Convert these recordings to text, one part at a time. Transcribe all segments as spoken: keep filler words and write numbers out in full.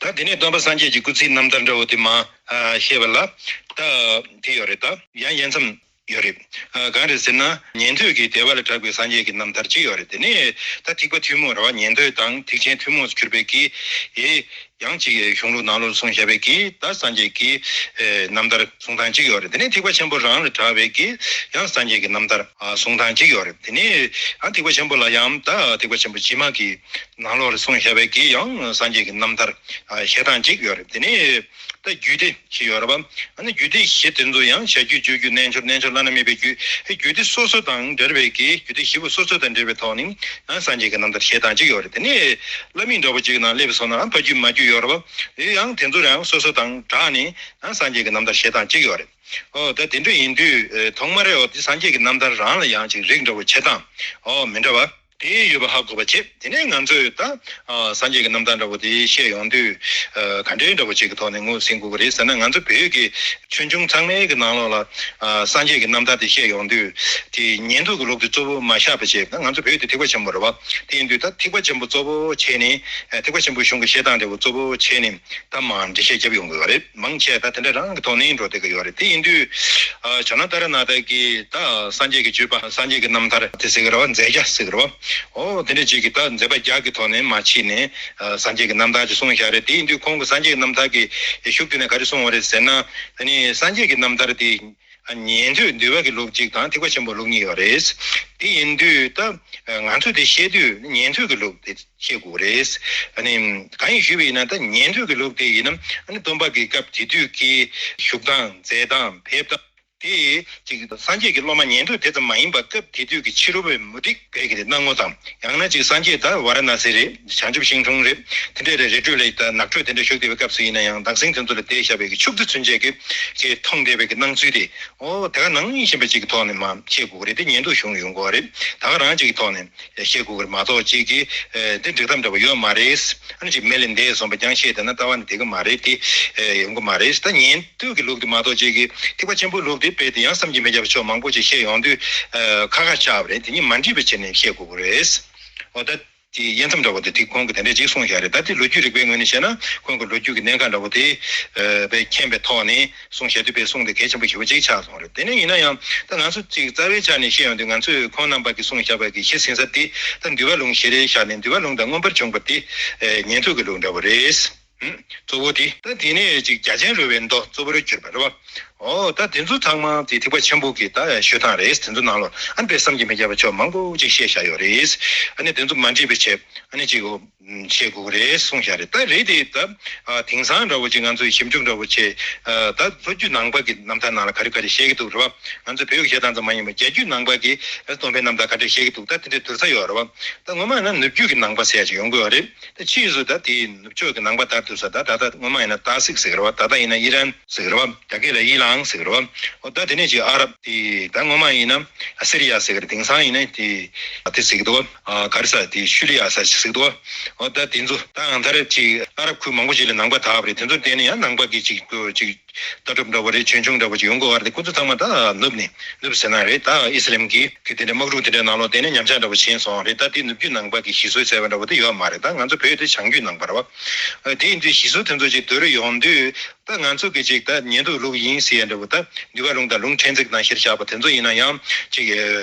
ད་དེ་ནས་སྟོན་པ་སངས་རྒྱས་ཀྱི་སྐུ་ཚེའི་རྣམ་ཐར་འདྲ་བོ་དེ་མར་ཨ་བཤད་པ་ལ། ད་དེ་ཡོད་རེད། ད་ཡང་དབྱེ་མཚམས་ཡོད་རེད། ཨ་གང་རེད་ཟེར་ན། ཉན་ཐོས་ཀྱི་དད་པ་ལ་གྲགས་པའི་སངས་རྒྱས་ཀྱི་རྣམ་ཐར་གཅིག་ཡོད་རེད། དེ་ནས་ད་ཐེག་པ་ཐུན་མོང་རེད་བ། ཉན་ཐོས་དང་ཐེག་ཆེན་ཐུན་མོང་དུ་གྱུར་པའི་གི་ཡང་གཅིག་གཞུང་ལུགས་ནང་ལོགས་གསུངས་བཞག་པའི་གི་ད་སངས་རྒྱས་ཀྱི་ཨེ་རྣམ་ཐར་གསུང་སྟངས་གཅིག་ཡོད་རེད། དེ་ནས་ཐེག་པ་ཆེན་པོ་རང་ལ་གྲགས་པའི་གི་ཡང་སངས་རྒྱས་ཀྱི་རྣམ་ཐར་ཨ་གསུང་སྟངས་གཅིག་ཡོད་རེད། དེ་ནས་ཨ་ཐེག་པ་ཆེན་པོ་ལ་ཡང་ད་ཐེག་པ་ཆེན་པོ་ཇི་མ་གི་ནང་ལོགས་ལ་གསུངས་བཞག་པའི་གི་ཡང་སངས་རྒྱས་ཀྱི་རྣམ་ཐར་ཨ་བཤད་སྟངས་གཅིག་ཡོད་རེད། དེ་ནས་ད་རྒྱུད་སྡེ་བཞི་ཡོད་རེད་པ། ཨ་ནི་རྒྱུད་སྡེ་བཞི་དེ་ཚོ་ཡང་བྱ་རྒྱུད་སྤྱོད་རྒྱུད་རྣལ་འབྱོར་རྣལ་འབྱོར་བླ་ན་མེད་པའི་རྒྱུད། ཨེ་རྒྱུད་སྡེ་སོ་སོ་དང་འབྲེལ་བའི་གི་རྒྱུད་སྡེ་བཞི་པོ་སོ་སོ་དང་འབྲེལ་བའི་ཐོག་ནས་ཨ་སངས་རྒྱས་ཀྱི་རྣམ་ཐར་བཤད་སྟངས་གཅིག་ཡོད་རེད། དེ་ནས་བླ་མེད་འདྲ་པོ་གཅིག་ནང་སླེབས་སོང་ན་ཨ་ཕ་རྒྱུད་མ་རྒྱུད་ཡོད་རེད་པ། དེ་ཡང་དེ་ཚོ་རང་སོ་སོ་དང་སྦྲགས་ནས་ཨ་སངས་རྒྱས་ཀྱི་རྣམ་ཐར་བཤད་སྟངས་གཅིག་ཡོད་རེད། ཨོ་ད་དེ་འདྲ་ཡིན་དུས་ཨེ་ཐོག་མར་ཨོ་དེ་སངས་རྒྱས་ཀྱི་རྣམ་ཐར་རང་ལ་ཡང་ཅིག་རིགས་འདྲ་པོ་ཕྱེ་སྟངས་ཨོ་མི་འདྲ་བ་དེ་ཡོད་པ་ཧ་གོ་བ་བྱེད། དེ་ནས་ང་ཚོས་ད་ཨ་སངས་རྒྱས་ཀྱི་རྣམ་ཐར་འདྲ་པོ་དེ་བཤད་ཡོང་དུས་ཨ་ག་འདྲའི་འདྲ་པོ་ཅིག་གི་ཐོག་ནས་ངོས་ཟིན་དགོས་ཀྱི་རེད་ཟེར་ན། ང་ཚོ་བོད་ཀྱི་ཆོས་འབྱུང་ཚང་མའི་གི་ནང་ལོགས་ལ་ཨ་སངས་རྒྱས་ཀྱི་རྣམ་ཐར་དེ་བཤད་ཡོང་དུས་དེ་ཉན་ཐོས་ཀྱི་ལུགས་དེ་གཙོ་བོ་མ་བཞག་པ་བྱས། ད་ང་ཚོ་བོད་དེ་ཐེག་པ་ཆེན་པོ་རེད་པ། དེ་ཡིན་དུས་ད་ཐེག་པ་ཆེན་པོ་གཙོ་བོ་བྱས་ནས་ཨ་ཐེག་པ་ཆེན་པོའི་གཞུང་གི་བཤད་སྟངས་འདྲ་པོ་གཙོ་བོ་བྱས་ནས། ད་མར་འགྲེལ་བཤད་བརྒྱབ་ཡོང་གི་ཡོད་རེད། མང་ཆེ་ད་དེ་འདྲ་རང་གི་ཐོག་ནས་འགྲོ་བསྡད་ཀྱི་ཡོད་རེད། དེ་ཡིན་དུས་ཨ་ཇོ་ནང་ཏཱ་ར་ནཱ་ཐ་གིས་ད་སངས་རྒྱས་ཀྱི་བརྒྱུད་པ་སངས་རྒྱས་ཀྱི་རྣམ་ཐར་དེ་ཟེར་གི་རེད་བ། མཛད་བརྒྱ་ཟེར་གི་རེད་བ། ཨོ་དེ་འདྲ་ཅིག་གིས་ད་མཛད་པ་བརྒྱ་གི་ཐོག་ནས་མར་ཕྱིན་ནས་ཨ་སངས་རྒྱས་ཀྱི་རྣམ་ཐར་ཅིག་གསུངས་བཞག་རེད། དེ་ཡིན་དུས་ཁོང་གིས་སངས་རྒྱས་ཀྱི་རྣམ་ཐར་གྱི་གཞུག་དེ་ནས་ག་རེ་གསུངས་པ་རེད་ཟེར་ན། ད་ནི་སངས་རྒྱས་ཀྱི་རྣམ་ཐར་དེ་ཨ་ཉན་ཐོས་འདུལ་བ་གི་ལུགས་གཅིག་དང་ཐེག་པ་ཆེན་པོ་ལུགས་གཉིས་ཡོད་རེད། དེ་ཡིན་དུས་ད་ང་ཚོས་དེ་བཤད་དུས་ཉན་ཐོས་ཀྱི་ལུགས་དེ་བཤད་དགོས་རེད། ཨ་ནི་གང་ཡིན་ཞུས་པ་ཡིན་ན། ད་ཉན་ཐོས་ཀྱི་ལུགས་དེ་ཡིན་ན་ཨ་ནི་སྟོན་པ་གི་སྐབས་དེ་དུས་ཀྱི་བཞུགས་སྟངས་མཛད་སྟངས་ཕེབས་སྟངས་དེ་ཅིག་སངས་རྒྱས་ཀྱི་སློབ་མ་ཉན་ཐོས་དེ་ཙམ་མ་ཡིན་པ་སྐབས་དེ་དུས་ཀྱི་ཕྱི་རོལ་པའི་མུ་སྟེགས་པའི་གི་སྣང་ངོ་དང་། ཡང་ན་ཅིག་སངས་རྒྱས་ད་ཝཱ་ར་ཎ་སི་རེད། བྱང་ཆུབ་ཤིང་དྲུང་རེད། དེ་འདྲས་རེད། རི་ཁྲོད་ལ་ད་ནགས་ཁྲོད་དེ་འདྲ་བཞུགས་བསྡད་པའི་སྐབས་སུ་ཡིན་ན་ཡང་། ནགས་གསེང་དེ་ཚོ་ལ་བསྡད་བཞག་པའི་གི་ཕྱུགས་དེ་ཚུན་ཆད་ཀྱི་ཅིག་མཐོང་བསྡད་པའི་གི་སྣང་ཚུལ་དེ་ཨོ་དེ་ག་ནང་བཞིན་པ་ཅིག་གི་ཐོག་ནས་མར་བཤད་དགོས་ཀྱི་རེད། དེ་ཉན་ཐོས་གཞུང་ལ་ཡོང་དགོས་པ་རེད། ད་ག་རང་ཅིག་གི་ཐོག་ནས་བཤད་དགོས་ཀྱི་རེད་མ་གཏོགས། ཅིག་གི་ཨེ་དེ་འགྲིག་ཐབས་འདྲ་པོ་ཡོད་མ་རེད། ཨ་ནི་ཅིག་མེ་ལ་འདས་སོང་པ་རྐྱང་བཤད་བསྡད་ན་ལྟ་བ་ནི་འགྲིག་གི་མ་རེད། དེ་ཨེ་ཡོང་གི་མ་རེད། ད་ཉན་ཐོས་ཀྱི་ལུགས་དེ་མ་གཏོགས་ཅིག་གི་ཐེག་པ་ཆེན་པོའི་ལུགས་དེ་རྦད་དེ་ཡང་བསམ་གྱིས་མི་ཁྱབ་པ་ཕྱོགས་མང་པོ་ཅིག་བཤད་ཡོང་དུས་ཨེ་ཁ་ཁ་ཆགས་པ་རེད། དེ་གཉིས་མ་འགྲིག་པ་བྱས་ནས་བཤད་དགོས་ཀྱི་རེད། འོ་ད། དེའི་དབྱེ་མཚམས་འདྲ་བོ་དེ་དེ་ཁོང་གིས་དེ་འདྲས་ཅིག་གསུངས་བཞག་རེད། ད་དེ་ལོ་རྒྱུས་རིག་པའི་ངོས་ནས་བཤད་ན་ཁོང་གི་ལོ་རྒྱུས་ཀྱི་གནད་འགག་འདྲ་བོ་དེ་ཨ་དཔེ་མཁྱེན་པའི་ཐོག་ནས་གསུངས་བཞག་དུས་དཔེ་གསུང་དེ་གལ་ཆེན་པོ་ཞེ་པོ་ཅིག་ཆགས་སོང་རེད། དེ་ནས་ཡིན་ན་ཡང་ད་ང་ཚོ་ཅིག་རྩ་བའི་ཆ་ནས་བཤད་ཡོང་དུས་ང་ཚོས་ཁོང་རྣམ་པ་གིས་གསུངས་བཞག་པ་གི་གཞི་ཟིན་ས་དེ་ད་འདུལ་བ་ལུང་བཞི་རེ་བཞག་ནས་འདུལ་བ་ལུང་དང་མངོན་པར་བྱུང་བ་དེ་ཨ་ཉན་ཐོས་ཀྱི་ལུགས་འདྲ་བོ་རེད། ཨུམ། གཙོ་བོ་དེ། ད་དེ་ནས་ཅིག་རྒྱ་ཆེན་རོལ་པའི་མདོ་གཙོ་བོར་གྱུར་པ་རེད་བ། ཨོ་ད་དེ་ཚོ་ཚང་མ་དེ་ཐེག་པ་ཆེན་པོ་གི་ད་ཤོད་སྟངས་རེད། དེ་ཚོ་ནང་ལོགས་ཨ་ནི་དཔེ་བསམ་གྱིས་མི་ཁྱབ་པ་ཕྱོགས་མང་པོ་ཅིག་བཤད་བཞག་ཡོད་རེད། ཨ་ནི་དེ་ཚོ་མ་འགྲིག་པའི་ཆེད་ཨ་ནི་ཅིག་བཤད་དགོས་ཀྱི་རེད་གསུངས་བཞག་རེད། ད་རེད་དེ་ད་ཨ་དེང་སང་འདྲ་བོ་ཅིག་ང་ཚོས་ཞིབ་འཇུག་འདྲ་བོ་བྱས། ཨ་ད་ལྷོ་རྒྱུད་ནང་པ་གི་རྣམ་ཐར་ནང་ལ་ག་རེ་ག་རེ་བཤད་ཀྱི་འདུག་རེད་བ། ང་ཚོ་བོད་ཀྱི་བཤད་སྟངས་ཙམ་མ་ཡིན་པར་རྒྱ་རྒྱུད་ནང་པ་གི་སྟོན་པའི་རྣམ་ཐར་ག་འདྲ་བཤད་ཀྱི་འདུག་ད་དེ་འདྲའི་བསྡུར་ས་ཡོད་རེད་བ། ད་ངོ་མ་ཡིན་ན་ནུབ་རྒྱུད་ཀྱི་ནང་པ་ཟེར་ཡ་ཅིག་ཡོང་གི་ཡོད་རེད། ད་ཕྱིས་སུ་ད་དེའི་ནུབ་ཕྱོགས་ཀྱི་ནང་པ་དར་ཐུབ་ས། ད་ད་ལྟ་སྔོན་མ་ཡིན་ན་ཏཱ་སིག་ཟེར་གི་རེད་བ། ད་ལྟ་ཡིན་ན་ཨི་རན་ཟེར་གི་རེད་བ། རྒྱ་སྐད་ལ་ཨི་ལང་ཟེར་གི་རེད་བ། འོ་ད་དེ་ནས་ཅིག་ཨ་རབ་དེ་ད་སྔོན་མ་ཡིན་ན་ཨ་སི་རི་ཡ་ཟེར་གི་རེད། དེང་སང་ཡིན་ན་དེ་དེ་ཟེར་གི་འདུག་བ། ག་རེ་ཟེར་དེ་ཤུ་ལི་ཡ་ཟེར་ཟེར་གི་འདུག་བ། འོ་ད་དེ་ཚོ་ད་ཨང་ཐར་ཅིག་ཨ་རབ་ཁུལ་མང་པོ་ཅིག་ལ་ནང་པ་དར་བ་རེད། དེ་ཚོ་བལྟས་ན་ཡང་ནང་པ་གི་ཅིག་ཅིག་ལྟ་གྲུབ་འདྲ་བོ་རེད། ཆོས་འབྱུང་འདྲ་བོ་ཅིག་ཡོང་གི་ཡོད་རེད། ཁོ་ཚོ་ཚང་མ་ད་ནུབ་ནས་ནུབ་ཟེར་ན་རེད། ད་ཨི་སི་ལམ་གྱི་གི་དེ་འདྲ་དམག་འཁྲུག་དེ་འདྲའི་ནང་ལོགས་དེ་ནས་ཉམས་ཆག་འདྲ་བོ་ཕྱིན་སོང་རེད། ད་དེ་ནུབ་རྒྱུད་ནང་པ་གི་ཞི་གསོའི་ཟེར་བ་འདྲ་བོ་དེ་ཡོད་མ་རེད། ད་ང་ཚོ་བོད་དེ་བྱང་རྒྱུད་ནང་པ་རེད་བ། དེ་ཡིན་དུས་ཞི་གསོ་དེ་ཚོ་ཅིག་བསྡུར་ཡོང་དུས་ད་ང་ཚོ་གི་ཅིག་ད་ཉན་ཐོས་ལུགས་ཡིན་ཟེར་ཡ་འདྲ་བོ། ད་འདུལ་བ་ལུང་དང་ལུང་ཕྲན་ཚེགས་ནང་བཞིན་བཞག་པ་དེ་ཚོ་ཡིན་ན་ཡང་ཅིག་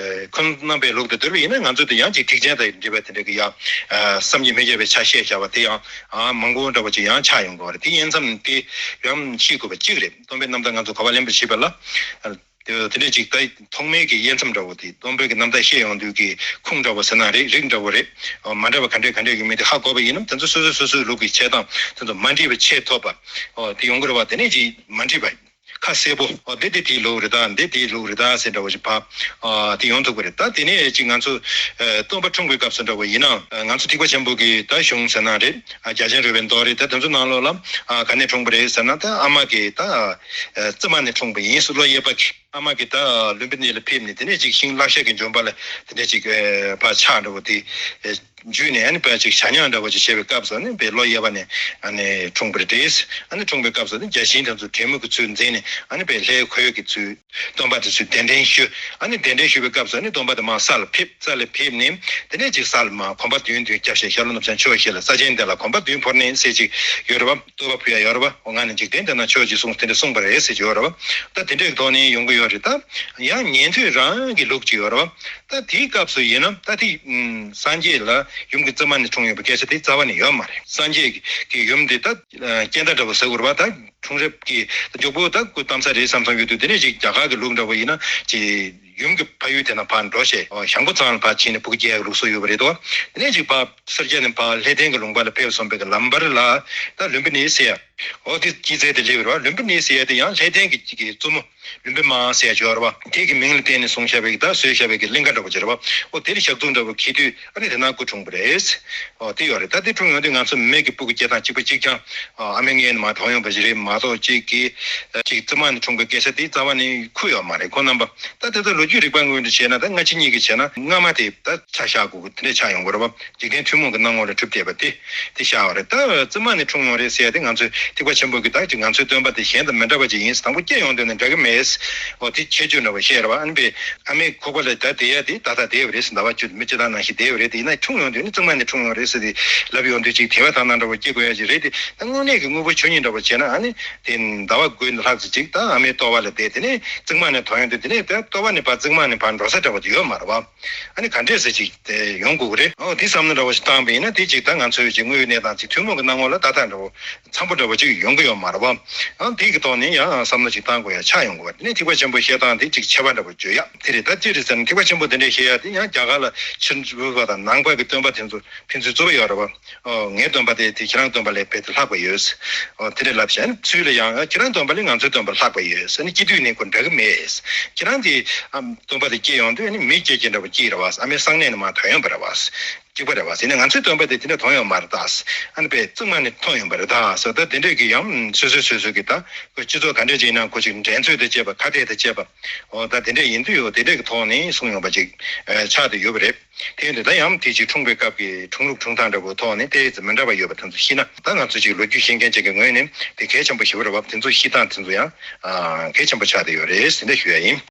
ཁོང་རྣམ་པའི་ལུགས་དེ་བསྡུར་བ་ཡིན་ན་ང་ཚོ་དེ་ཡང་ཅིག་ཐེག་ཆེན་དང་འབྲེལ་བའི་དེ་འདྲ་གི་ཡང་བསམ་གྱིས་མི་ཁྱབ་པའི་ཆ་བཤད་བཞག་པ་དེ་ཡང་མང་པོ་འདྲ་བོ་ཅིག་ཡང་ཆགས་ཡོང་གི་རེད། དེ་ཡིན་ཙང་དེ་ཡང་ཤེས་དགོས་པ་གཅིག་རེད། སྟོན་པའི་རྣམ་ཐར་ང་ཚོ་ག་པར་ལེན་པར་བྱེད་པ་ལ། དེ་དེ་འདྲའི་ཅིག་ད་ཐོག་མའི་གི་དབྱེ་མཚམས་འདྲ་བོ་དེ། སྟོན་པའི་གི་རྣམ་ཐར་བཤད་ཡོང་དུས་ཀྱི་ཁུངས་འདྲ་བོ་ཟེར་ན་རེད། རིགས་འདྲ་བོ་རེད། མ་འདྲ་བ་ག་འདྲས་ག་འདྲས་ཀྱི་མི་དེ་ཧ་གོ་བ་ཡིན་ན། དེ་ཚོ་སོ་སོ་སོ་སོའི་ལུགས་ཀྱི་འཆད་སྟངས་དེ་ཚོ་མ་འདྲེས་པའི་ཆེས་ཐོབ་པ་དེ་ཡོང་གི་རེད་བ། དེ་ནས་ཅིག་མ་འདྲེས་པ་ཁ་གསལ་པོ། འོ་འདི་དེ་དེའི་ལུགས་རེད་ད། འདི་དེའི་ལུགས་རེད་ད་ཟེར་འདྲ་བོ་ཞིག་ཕ་དེ་ཡོང་ཐུབ་ཀྱི་རེད། ད་དེ་ནས་ཅིག་ང་ཚོ་སྟོན་པ་འཁྲུངས་པའི་སྐབས་སུ་འདྲ་བོ་ཡིན་ན། ང་ཚོ་ཐེག་པ་ཆེན་པོ་གི་ད་གཞུང་ཟེར་ན་རེད། རྒྱ་ཆེན་རོལ་པའི་མདོ་རེད། ད་དེ་ཚོ་ནང་ལོགས་ལ་ག་ནས་འཁྲུངས་པ་རེད་ཟེར་ན། ད་ཨ་མ་གི་ད་རྩིབ་མ་ནས་འཁྲུངས་པ་ཡིན་ཟེར། ལོ་གཡས་པ་གི། ཨ་མ་གིས་ད་ལུམ་བི་ནི་ལ་ཕེབས་ནས་དེ་ནས་ཅིག་ཤིང་ལག་ཤེས་ཀྱི་ལྗོན་པ་ལ་དེ་འདྲ་ཅིག་ཕར་ཕྱག་འདྲ་བོ་དེ་འཇུས་ནས། ཨ་ནི་ཕར་ཅིག་ཞྭ་སྙིང་འདྲ་བོ་ཅིག་བྱས་པའི་སྐབས་སུ། ཨ་ནི་ལོ་གཡས་པ་ནས་ཨ་ནི་འཁྲུངས་པ་རེད། ཨ་ནི་འཁྲུངས་པའི་སྐབས་སུ་ནི་བརྒྱ་བྱིན་དེ་ཚོ་དྲེད་མོ་གི་ཚུལ་འཛིན་ནས། ཨ་ནི་ལྷའི་གོས་ཀྱི་ཚུལ། སྟོན་པ་དེ་ཚོས་གདན་འདྲེན་ཞུ། ཨ་ནི་གདན་འདྲེན་ཞུ་བའི་སྐབས་སུ་ཨ་ནི་སྟོན་པ་དེ་མར་ས་ལ་ཕེབས། ས་ལ་ཕེབས་ནས་དེ་ནས་ཅིག་ས་ལ་མར་གོམ་པ་བདུན་བདུན་བརྒྱབ་བྱས། ཤར་ལྷོ་ནུབ་བྱང་ཕྱོགས་བཞི་ལ་ས་ཆེན་དེ་ལ་གོམ་པ་བདུན་བོར་ནས་ཟེར་ཅིག་ཡོད་རེད་པ། བསྟོད་པ་ཕུལ་ཡ་ཡོད་རེད་པ། འོ་ང་ནི་འཇིག་རྟེན་འདི་ན་ཆོས་ཅིག་གསུངས། དེ་འདྲ་གསུངས་པ་རེད་ཟེར་གྱི་ཡོད་རེད་པ། ད་དེ་འདྲའི་ཐོག་ནས་ཡོང་གི་ཡོད་རེད། ད་ཡང་ཉན་ཐོས་རང་གི་ལུགས་ཅིག་ཡོད་རེད་པ། ད་དེའི་སྐབས་སུ་ཡིན་ན་ད་དེ་ཨུམ་སངས་རྒྱས་ལ་ཡུམ་གྱི་བཙུན་མ་ནས་འཁྲུངས་ཡོད་པའི་སྐད་ཆ་དེ་རྩ་བ་ནས་ཡོད་མ་རེད། སངས་རྒྱས་ཀྱི་ཡུམ་དེ་ད་ཨ་སྐྱེ་མཐའ་འདྲ་བོ་ཟེར་དགོས་རེད་པ། ད་འཁྲུངས་རབས་ཀྱི་མགྱོགས་པོ་ད་སྐུ་བལྟམས་ས་རེད་བསམ་བསམ་ཡོད་དུས། དེ་ནས་ཅིག་རྒྱ་གར་གྱི་ལུགས་འདྲ་བོ་ཡིན་ན་ཅིག་ཡུམ་གྱི་ཕ་ཡུལ་དེ་ན་ཕར་འགྲོ་བྱས། ཞང་པོ་ཚང་ལ་ཕར་ཕྱིན་ནས་ཕྲུ་གུ་སྐྱེ་ཡག་ལུགས་སྲོལ་ཡོད་པ་རེད་དོ། དེ་ནས་ཅིག་ཕར་སེར་སྐྱ་ནས་ཕར་ལྷས་ལྡན་གྱི་ལུང་པ་ལ་ཕེབས་སོང་བའི་གི་ལམ་བར་ལ་ད་ལུམ་བི་ནི་ཟེར་ཡ། འོ་དེ་སྐྱེས་ཚལ་དེ་སླེབས་པ་རེད་པ། ལུམ་བི་ནི་ཟེར་ཡ་དེ་ཡང་ལྷས་ལྡན་གྱི་གི་བཙུན་མོ་ལུམ་བི་མ་ཟེར་ཡ་ཅིག་ཡོད་རེད་པ། དེ་གི་མིང་ལ་བརྟེན་ནས་བཟུང་བཞག་པའི་གི་ད་བཟོས་བཞག་པའི་གི་གླིང་ག་འདྲ་བོ་ཅིག་རེད་པ། འོ་དེ་ལ་ཞག་ཚོད་འདྲ་བོ་འཁེལ་དུས། ཨ་ནི་དེ་ན་སྐུ་འཁྲུངས་པ་རེད། འོ་དེ་ཡོད་རེད། ད་དེ་འཁྲུངས་ཡོང་དུས་ང་ཚོ་མི་གི་སྤུ་གུ་སྐྱེ་སྟངས་གཅིག་པ་གཅིག་རྐྱང་ཨ་མའི་མངལ་ནས་མར་ཐོན་ཡོང་པ་ཞིག་རེད་མ་གཏོགས། གཅིག་གི་གཅིག་བཙུན་མ་ནས་འཁྲུངས་པའི་སྐད་ཆ་དེ་རྩ་བ་ནས་ཁུར་ཡོད་མ་རེད། ཁོ་རྣམ་པ་ད་དེ་ཚོ་ལོ་རྒྱུས་རིག་པ་དངོས་འདྲ་བྱས་ན། ད་སྔ་ཕྱི་གཉིས་ཀྱི་བྱས་ན་སྔ་མ་དེ་ད་ཆ་བཞག་དགོས་ཀྱི་དེ་འདྲ་ཆགས་ཡོང་གི་རེད་པ། འཇིག་རྟེན་ཐུན་མོང་གི་སྣང་ངོ་ལ་གྲུབ་བསྡད་པ་དེ་དེ་བཞག་པ་རེད། ད་བཙུན་མ་ནས་འཁྲུངས་ཡོང་རེད་ཟེར་ཡ་དེ་ང་ཚོས་ཐེག་པ་ཆེན་པོ་གི་ད་ཅིག་ང་ཚོའི་སྟོན་པ་དེ་གཞན་དང་མི་འདྲ་བ་ཅིག་ཡིན། དང་པོ་སྐྱེས་ཡོང་དུས་ནས་འདྲ་གི་མེད། འོ་དེ་ཁྱད་ཆོས་འདྲ་བོ་བཤད་རེད་པ། ཨ་ནི་པས་ཨ་མའི་ཁོག་པ་ལ་ད་བསྡད་ཡ་དེ་ད་ལྟ་བསྡད་པ་རེད་ཟེར། ཟླ་བ་བཅུ་མི་སྤྱིར་བཏང་ནང་བཞིན་བསྡད་པ་རེད། དེ་ཡིན་ན་འཁྲུངས་ཡོང་དུས་ནི་བཙུན་མ་ནས་འཁྲུངས་ཡོང་རེད་ཟེར་ཏེ་ལབ་ཡོང་དུས། ཅིག་དད་པ་དག་སྣང་འདྲ་བོ་སྐྱེ་དགོས་ཡ་ཅིག་རེད་དེ། ད་དངོས་གནས་ཀྱི་དངོས་པོ་ཆོས་ཉིད་འདྲ་བོ་བྱས་ན། ཨ་ནི་དེ་ཟླ་བ་དགུ་ལྷག་ཙམ་ཅིག་ད་ཨ་མའི་ལྟོ་བ་ལ་བསྡད། དེ་ནས་བཙུན་མ་ནས་ཐོན་ཡོང་དུས། དེ་ནས་ད་ལྟོ་བ་ནས་ཕར་བཙུན་མ་ནས་ཕར་འགྲོ་ས་འདྲ་བོ་དེ་ཡོད་མ་རེད་པ། ཨ་ནི་ག་འདྲས་ཟེར་ཅིག་དེ་ཡོང་དགོས་ཀྱི་རེད། འོ་དེ་བསམ་བློ་འདྲ་བོ་ཞིག་བཏང་པ་ཡིན་ན། དེ་ཅིག་ད་ང་ཚོའི་ཅིག་དངོས་ཡོད་གནས་སྟངས་ཅིག་ཐུན་མོང་གི་སྣང་ངོ་ལ་ད་ལྟ་འདྲ་བོ་འཚམ་པོ་འདྲ་བོ་ཅིག་ཡོང་གི་ཡོད་མ་རེད་པ། ཨ་དེ་གི་ཐོག་ནས་ཡང་བསམ་བློ་ཅིག་བཏང་དགོས་ཡ་ཆགས་ཡོང་གི་རེད་པ། དེ་ནས་ཐེག་པ་ཆེན་པོའི་བཤད་སྟངས་དེ་ཅིག་ཁྱད་པར་འདྲ་བོ་བརྗོད་ཡ་དེ་རེད། ད་ཅི་རེད་ཟེར་ན། ཐེག་པ་ཆེན་པོ་དེ་འདྲས་བཤད་ཡ་དེ་ཡང་རྒྱ་གར་ལ་ཕྱིར་འབུད་པ་དང་ནང་པ་གི་སྟོན་པ་དེ་ཚོ་ཕན་ཚུན་རྩོད་པ་ཡོད་རེད་པ། ཨོ་ངའི་སྟོན་པ་དེ་དེ་ཁྱེད་རང་སྟོན་པ་ལས་རྦད་དེ་ལྷག་པ་ཡོད། ཨོ་དེ་འདྲས་ལབ་བྱས་ནས། ཚུལ་ལ་ཡང་ཁྱེད་རང་སྟོན་པ་ལས་ང་ཚོའི་སྟོན་པ་ལྷག་པ་ཡོད་ཟེར་ནས། སྐྱེ་དུས་ནས་ཁོ་འདྲ་གི་མེད། ཁྱེད་རང་དེ་ཨ་སྟོན་པ་དེ་སྐྱེ་ཡོང་དུས་ནི་མི་སྐྱེ་སྐྱེ་འདྲ་བོ་སྐྱེ་རེད་པ། ཨ་མའི་གསང་གནས་ནས་མར་ཐོན་ཡོང་པ་རེད་པ། གཅིག་པ་རེད་པ། ཡིན་ན་ང་ཚོའི་སྟོན་པ་དེ་དེ་འདྲ་ཐོན་ཡོང་མ་རེད་ད། ཨ་ནི་པས་བཙུན་མ་ནས་ཐོན་ཡོང་པ་རེད་ད་ཟེར། ད་དེ་འདྲས་ཀྱི་ཡང་སོ་སོའི་སོ་སོའི་གི་ད་ཁོ་སྤྱི་ཚོགས་ག་འདྲས་ཅིག་ཡིན་ན། ཁོ་ཅིག་འགྲན་རྩོད་དང་བཅས་པ། ཁ་གཏད་དང་བཅས་པ། འོ་ད་དེ་འདྲས་ཡིན་དུས། འོ་དེ་འདྲས་ཀྱི་ཐོག་ནས་གསུངས་ཡོང་པ་ཅིག་ཨ་ཆགས་བསྡད་ཡོད་པ་རེད། དེ་ཡིན་དུས་ད་ཡང་དེ་ཅིག་འཁྲུངས་པའི་སྐབས་ཀྱི་འཁྲུངས་ལུགས་འཁྲུངས་སྟངས་འདྲ་བོའི་ཐོག་ནས་ཏོག་ཙམ་མི་འདྲ་བ་ཡོད་པ་དེ་ཚོ་ཤེས་ན། ད་ང་ཚོ་ཅིག་ལོ་རྒྱུས་ཤེས་མཁན་ཅིག་གི་ངོས་ནས་དེ་གལ་ཆེན་པོ་ཞེ་པོ་རེད་པ། དེ་ཚོ་ཤེས་སྟངས་དེ་ཚོ་ཡང་ཨ་གལ་ཆེན་པོ་ཆགས་བསྡད་ཡོད་རེད་ཟེར་འདྲ་ཞུ་ཡ་ཡིན།